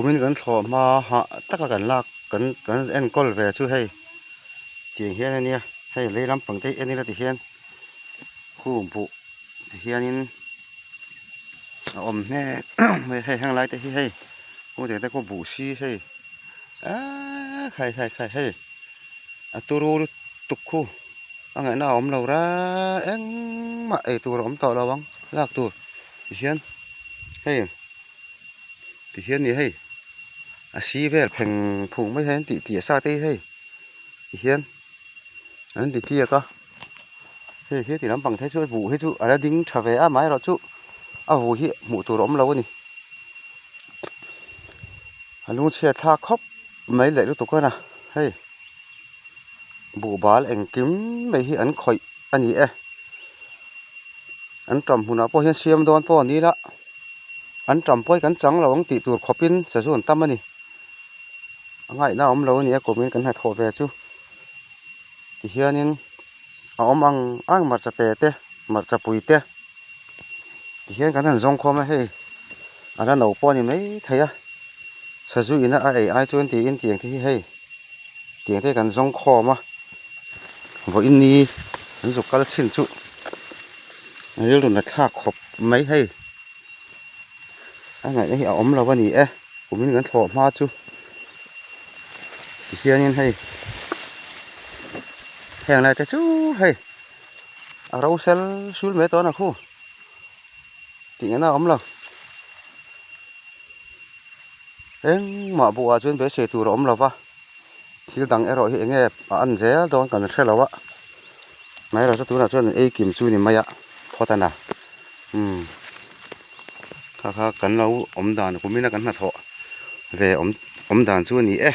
Kumin kan thlawh hma hah taka kan lak kan kan enkawl ve chu hei tiang hian a nia hei lei lampang te hi en ila tihian khu buh ti hianin a awm hnek mai hei heng lai te hi hei khu tiang te khu buh si hei eeee khai khai khai hei a turu lutuk khu a ngaihna a awm lo reng engmah ei tur a awm tawh lo ang lak tur tihian hei. Tihian ni hei a si vel pheng phung mai hian tih tih a sa te hi hei tihian an ti tliak a hei hi ti lampang te chu buh hi chu a la ding tha ve a amaherawhchu a vu hi hmuh tur a awm lo a ni a lungchhiat thlak khawp mai leh lutuk a na hei buh bal engkim mai hi an khawih a ni e an ṭam hmunah pawh hian siam dawn pawh a ni la. An ṭam pawh hi kan chang lo ang tih tur khawpin sazu an tam a ni. A ngaihna a awm lo a ni a kumin kan hnathawh ve chu. Tihianin a awm ang ang hmarcha te te hmarcha pui te tihian kan han zawng khawm a hei a la no pawh a ni mai thei a sazu ina a ei ai chuan tiin tiang te hi hei tiang te hi kan zawng khawm a vawiin ni an zuk kal chhin chu rilru na thlak khawp mai hei. A ngaihna hi a awm lo a ni e kumin kan thlawh hma chu tihianin hei heng lai te chu hei a ro sel sul mai tawh a na khu tih ngaihna a awm lo engmah buhah chuan beisei tur a awm lo va thil dang erawh hi eng nge a an zel dawn kan hre lo a amaherawh chu tunah chuan an ei kim chu ni mai a phawt a na umm kha kha kan lo awm dan kumina kan hnathawh ve awm awm dan chu a ni e.